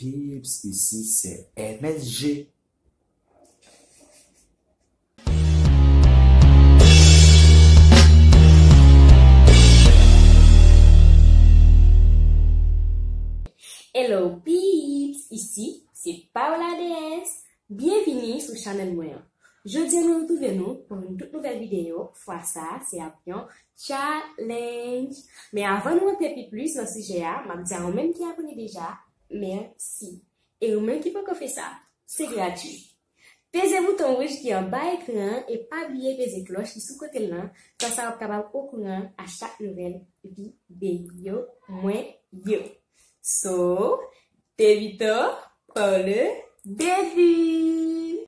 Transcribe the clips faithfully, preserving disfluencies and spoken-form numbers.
Peeps, isi se M S G. Hello peeps, isi se Paola D S. Byenvini sou chanèl mwen an. Jodi a nou retwouve nou pou yon tout nouvèl videyo. Fwa sa a, se ap yon challenge. Men avan nou rantre pi plis nan sijè a, m ap di a ou menm ki abòne deja, mèsi. E ou menm ki poko fè sa, se gratui. Peze bouton wouj ki anba ekran an e pa bliye peze klòch ki sou kote l lan, konsa w ap kapab okouran a chak nouvèl videyo mwen yo. So, débutons pour le début.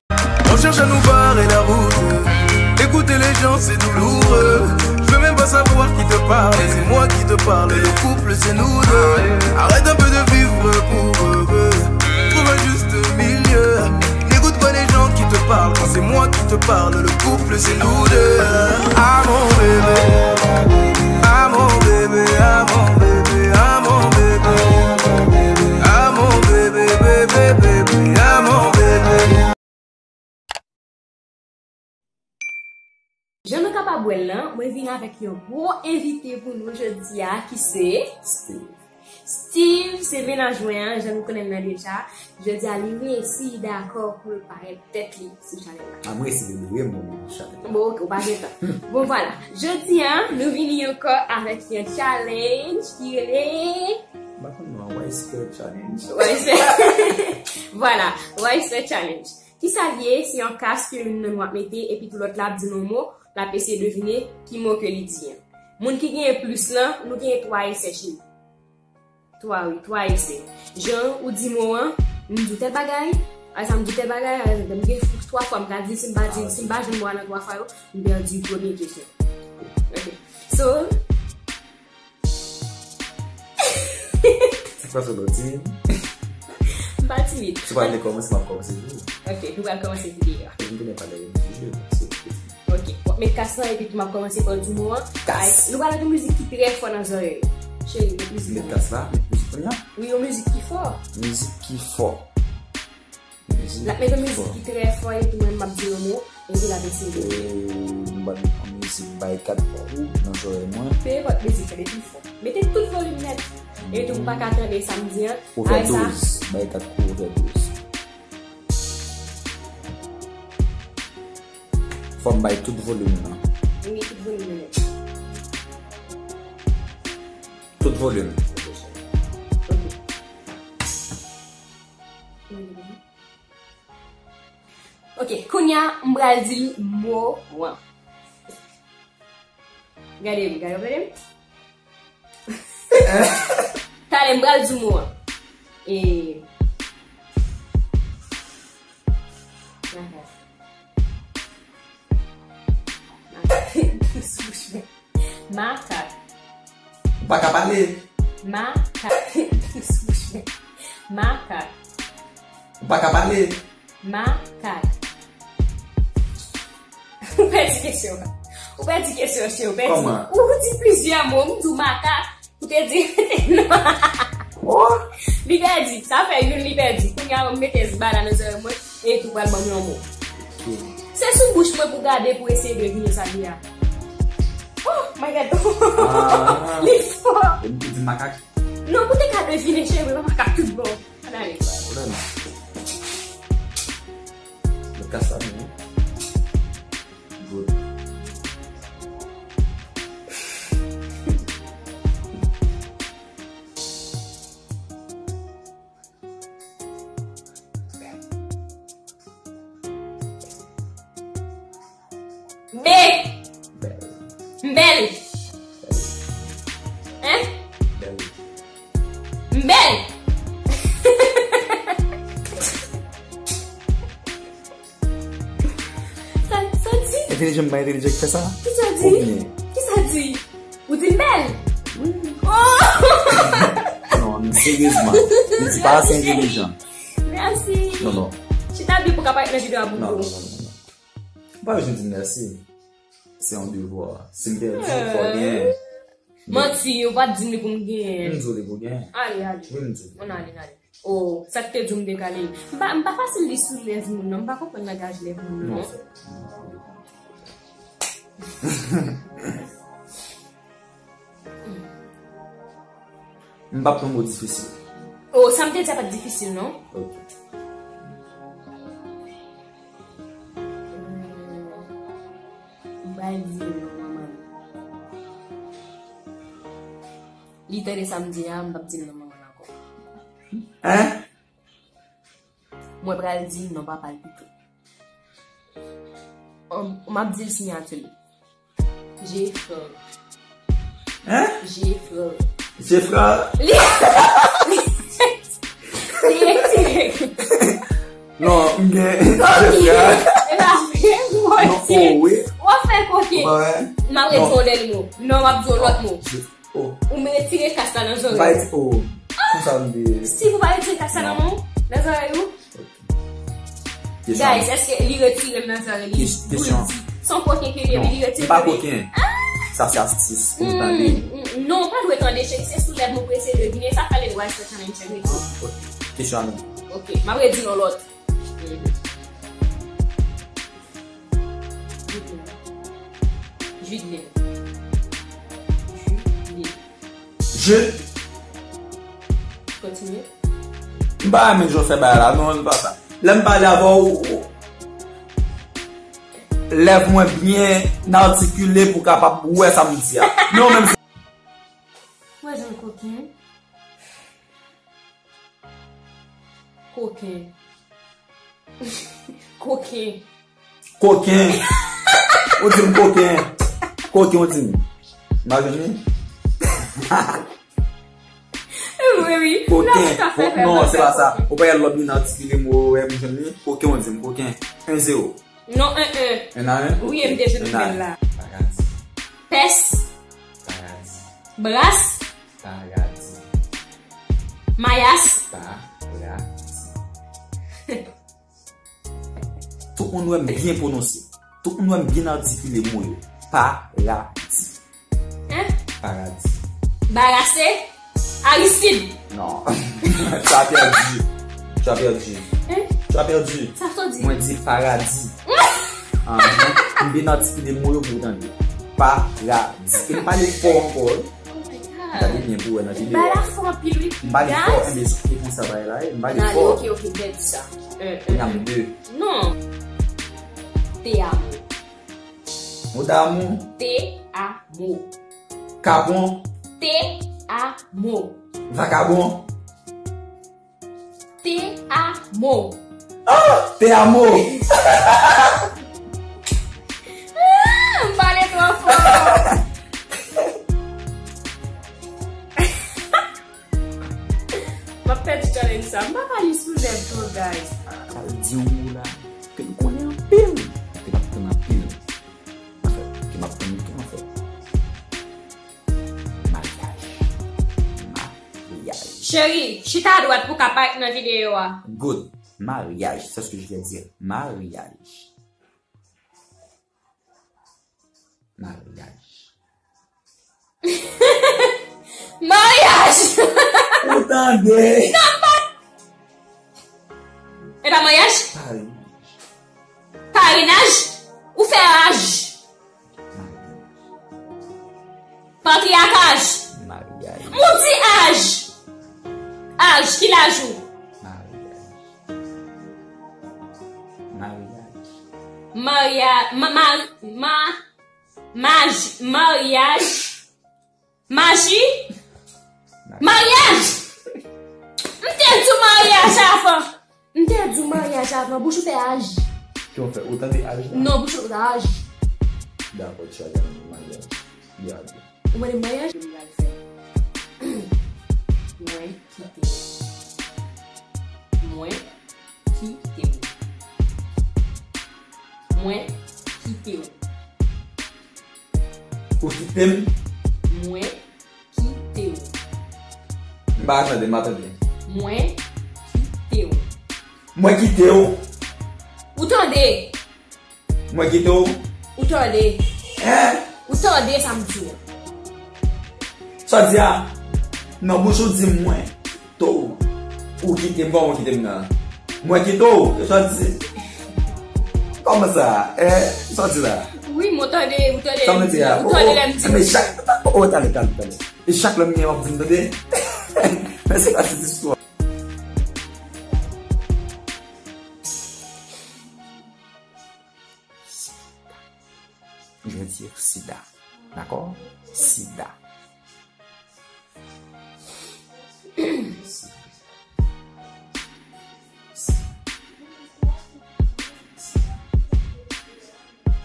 On cherche à nous barrer la route. Écouter les gens, c'est douloureux. Je veux même pas savoir qui te parle. C'est moi qui te parle. Le couple, c'est nous deux. Arrête un peu de vivre pour eux. Trouve un juste milieu. N'écoute pas les gens qui te parlent. Quand c'est moi qui te parle, le couple, c'est nous deux. Ah mon bébé. Ah mon bébé, ah mon bébé, ah mon bébé. Ah mon bébé, bébé, bébé, ah mon bébé. Jan nou kapab wè l lan, mwen vin avèk yon gwo envite pou nou jodi a, ki se Steve. Steve se mennaj mwen an, jan nou konnen l lan deja. Jodi a, li resi dakò pou l parèt tèt li sou chanèl la. A, mwen resi vre, mwen, mwen, chanèl la. Bon, ok, ou pa gen tan. Bon, vwala. Jodi a, nou vini ankò avèk yon challenge ki rele M pa konn non, Wise Fair Challenge. Wise Fair. Vwala, Wise Fair Challenge. Kisa l ye? Se yon kas ke youn nan nou ap mete, epi tou lòt la ap di nou yon mo, l ap eseye devine ki mo ke li di an. Moun ki genyen plis lan, nou genyen twa esè cheri. Twa, wi, twa esè. Jan ou di mo an, m di w tèl bagay, alè sa m di w tèl bagay, alè m gen twa fwa m ka di, si m pa di, si m pa jwenn mo a nan twa fwa yo, m pèdi premye kesyon. Ok. So, Sa k pase w la, w timid? M pa timid. Si w pa vle kòmanse, m ap kòmanse pou ou. Ok, nou pral kòmanse videyo a. E m konnen pa lè yo di je, se piti. Ok, w ap met kas lan epi tou m ap kòmanse pa w di mo an. Kas. Ay, nou pral met yon mizik ki trè fò nan zòrèy ou. Cheri, met mizik lan. Met kas la, met mizik kounye a? Wi, yon mizik ki fò. Mizik ki fò. L ap met yon mizik ki trè fò epi mwen m ap di yon mo, epi l ap eseye. E, m pral met yon mizik bay kat kou nan zòrèy mwen. Pe enpòt mizik, tande pi fò. Mete tout volim nèt. Epi tou m pa ka tande sa m di an. Ou fè douz, bay kat kou, ou fè douz. Fò m bay tout volim nan. Wi, tout volim nan nèt. Tout volim. Ok. Ok, kounye a, m pral di l mo an. Gade m, gade m, gade m. Talè, m pral di w mo an. E. Makak. Makak. Sou bouch mwen. Makak. Ou pa ka pale. Makak. Makak. Ou pa ka pale. Makak. Ou pèdi kesyon an. Ou pèdi kesyon, cheri, ou pèdi. Kòman? Ou di plizyè mo, m di w makak. Ou te di non. Oh! Li pèdi. Sa fè youn li pèdi. Kounye a, m mete zbada nan zòrèy mwen. E tou pral ban m yon mo. Ok. Se sou bouch mwen pou gade, pou eseye devine sa li ye a. Oh my God. Ah. Li fò. E m te di makak. Non, pou te ka devine, cheri, mwen pa makak tout bon. Ann ale. Pa pwoblèm. Lòt kas la, non. Good. Be. Bèl. M bèl. Hein? Bèl. M bèl. Sa, sa di? Entèlijan m pa entèlijan ki fè sa? Ki sa di? Ou byen? Ki sa di? Ou di m bèl? Wi. Oh! Non, non, seryezman. Li di pa ase entèlijan. Mèsi. Non, non. Chita byen pou ka parèt nan videyo a pou nou. Non, non, non, non, non. Ou pa bezwen di m mèsi. Se yon devwa. Si m pèdi, fò w genyen. Manti, ou pa t di m li pou m genyen. M di w li pou w genyen. Ale, ale. Wi, m di w. Ann ale, n ale. Oh, sa k te di w m dekale. M pa, m pa fasil li sou lèv moun non. M pa konprann langaj lèv moun non. Non, sè. M p ap pran mo difisil. Oh, sa m te di a pa t difisil non. Ok. M pral di l non manman l. Li tande sa m di a, m p ap di l non manman l ankò. Hein? Mwen pral di non papa l pito. M ap di l siyati l. Jefran. Hein? Jefran. Jefran? Li, li, li retire. Non, m gen Jefran. E pa vre, mwen di. Non, oh, wi. W ap fè koke. M ap retire yon dènye mo. Non, m ap di yon lòt mo. Oh. Ou m retire kas la nan zòrèy. Bay ti, oh. Konsa m di. Si pou pa retire kas la nan men w, nan zòrèy ou. Guys, èske li retire m nan zòrèy li? Kesyon. Se yon koken ke li, li retire. Non, m pa koken. Sa se astis pou m tande. Non, ou pa dwe tande, cheri. Se sou lèv mwen pou eseye devine. Sa fè lè nou al fè challenge cheri. Ok. Kesyon a nou. Ok, m ap redi yon lòt. Judeline. Judeline. Jude. Kontinye. M pa renmen jan w fè bagay la, non, m pa sa. Lè m pale avè w, ou, lèv mwen byen atikile pou w kapab wè sa m di a. Men ou menm se. Wè jan l koken. Koken. Koken. Koken. Ou di m koken. Koken, ou di m. M pa jwenn li. Wi, wi. Koken. Non, se pa sa. Ou pa gen lòt moun atikile mo, wè, m jwenn li. Koken, ou di m. Koken. En zewo. Non, en, en. En a en? Wi, e m te jwenn l la. Paradi. Pès. Paradi. Bras. Paradi. Mayas. Paradi. Tout moun wè m byen pwononse. Tout moun wè m byen atikile mo yo. Paradi. Hein? Paradi. Barase. Aristide. Non. Tu as perdu. Tu as perdu. Hein? Tu as perdu. Sa sa w di? Mwen di paradi. Ahn, m byen atikile mo yo pou w tande. Paradi. E m pale fò ankò, wi. Oh my God. Gade byen pou w wè nan videyo a. Bagay la fò anpil, wi. M pale fò, enben, se konsa bagay la ye. M pale fò. Ok, ok, pèdi sa. Kounye a m de. Non. Te amo. Mo damou. Te amo. Kabon. Te amo. Vakabon. Te amo. Ah, te amo. Ah, m pale twò fò. M ap pèdi challenge sa. M pa ka li sou lèv twò, guys. Sa l di yon mo la ke m konnen anpil. Ke m ap tann anpil. Anfèt, ke m ap tann tou, anfèt. Maryaj. Maryaj. Cheri, chita adwat pou w ka parèt nan videyo a. Good. Maryaj, c'est ce que je viens de dire. Maryaj. Maryaj. Maryaj! Ou tande? Non, pa. E pa maryaj? Parenaj. Parenaj? Ou fè aj. Patriyakaj. Maryaj. Moun di aj. Aj, ki laj ou? Maryaj. Maryaj. Marya-, ma-, ma-, ma-, maj-, maryaj. Maji? Maryaj! M te di w maryaj avan! M te di w maryaj avan, bouch ou fè aj. Ki w fè? Ou tande aj la? Non, bouch ou fè aj. Dakò, ti a gade maryaj. Li a di. Ou mande maryaj? M pral fè. Mwen kite w. Mwen kite w. Mwen kite w. Ou kite m? Mwen kite w. M pa tande, m pa tande. Mwen kite w. Mwen kite w. Ou tande? Mwen kite w. Ou tande? Hein? Ou tande sa m di w? Sa w di a? Nan bouch ou di mwen kite w. Ou kite m, kòman ou kite m nan? Mwen kite w, sa w di? Kòman sa? Eh, sa w di la? Wi, mwen tande, ou tande. Sa mwen di a? Ou tande lè m di. Men chak, oh, tande, tande, tande. E chak lè m gen, w ap di m, tande. Men se pa se istwa. Je veux dire sida. Dakò? Sida.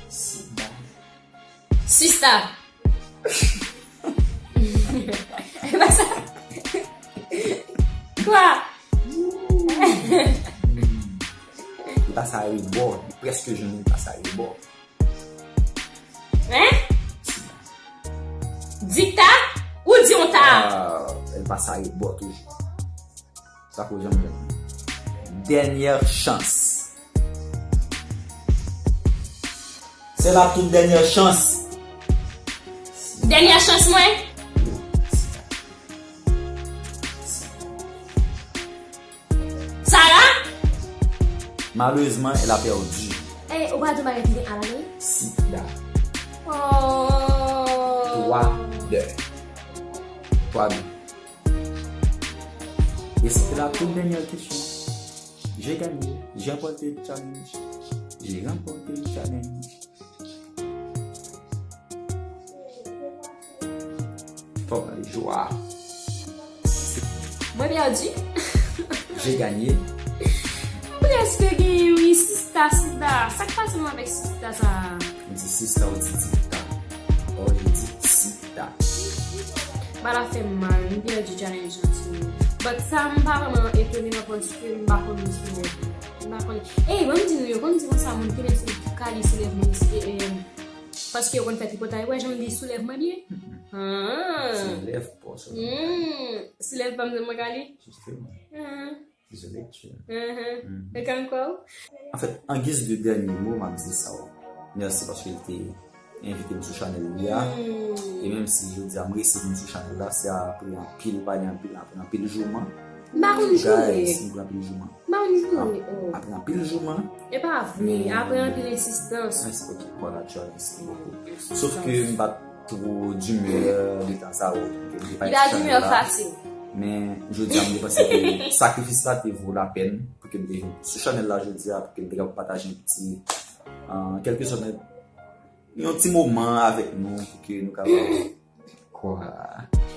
Sida. Sista. E pa sa. Kwa? Li pase arebò, li prèske jwenn li pase arebò. Hein? Dikta? Ou di on ta? Ah, li pase arebò toujou. Sa ko janm jwenn. Dènyè chans. Se la tout dènyè chans. Dènyè chans mwen? Sarah? Malheureusement, elle a perdu. Eh, ou pa di bagay ki gen a ladan? Sida. Oh. Twa de. Twa de. Et c'était la toute dernière question. J'ai gagné. J'ai remporté le challenge. J'ai remporté le challenge. Fò pale jwa. Mwen pèdi. J'ai gagné. M prèske genyen wi, sista, sida. Sa k pase m avèk sista sa? M di sista, ou di dikta. Or, je di sida. Bagay la fè m mal, m pèdi challenge lan, timoun. But sa, m pa vrèman etone non, paske m pa konn li soulève. M pa konn. Ey, ban m di nou, yo konn di konsa, moun ki lè sou, ki ka li soulève moun, e, e, paske yo konn fè tripotay, wè jan li soulève mwen byen. Ah. Soulève pa w sèlman. Hmm, soulève pa m sèlman ka li. Justement. Ah. Désolé, tu. Mhm. Mhm. E kan kwa w? An fèt, an giz de dènye mo, m ap di sa w. Mèsi paske l te envite m sou chanèl li a. Hmm. E menm si jodi a m resi vin sou chanèl la, se apre anpil pale, anpil, apre anpil jouman. M pa konn joure. Guys, m pran anpil jouman. M pa konn joure, oh. Apre anpil jouman. E pa vre, men apre anpil ensistans. Ensistans, ok, voilà, tu as insisté beaucoup. Sof ke m pa t two dimè de tan sa yo. Li pa dimè fasil. Men jodi a, m te panse ke sakrifis la te vo lapèn pou ke m te vin sou chanèl la jodi a, pou ke m te kapab pataje yon ti, an kèlke sòt, yon ti moman avèk nou, pou ke nou kapab, kwa.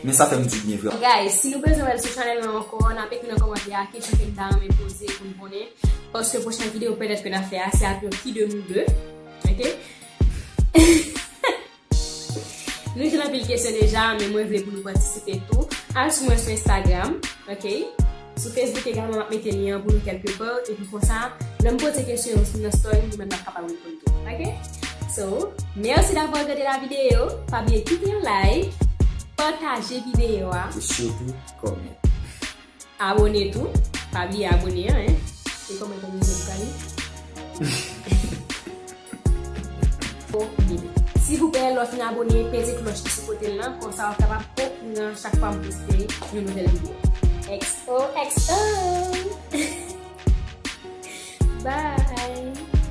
Men sa fè m di byen, vrèman. Guys, si nou bezwen wè l sou chanèl lan ankò, n ap ekri nan kòmantè a kesyon ke n ta renmen poze pou n konnen. Paske pwochen videyo petèt ke n ap fè a, se ap yon ki de nou de. Ok? Nou jwenn anpil kesyon deja, men mwen vle pou nou patisipe tou. Al sou mwen sou Instagram, ok? Sou Facebook egalman, m ap mete lyen an pou nou kèlke pa. Epi konsa, lè m poze kesyon yo nan story, nou menm n ap kapab reponn tou, ok? So, merci d'avoir regardé la vidéo. Pa bliye kite yon like, pataje videyo a. E sitou, kòmante. Abone tou. Pa bliye abone an, en. E kòmante nou menm kay. Silvouplè, lè w fin abone, peze klòch ki sou kote l lan, konsa w kapab okouran chak fwa m poste yon nouvèl videyo. X O X O. Bye.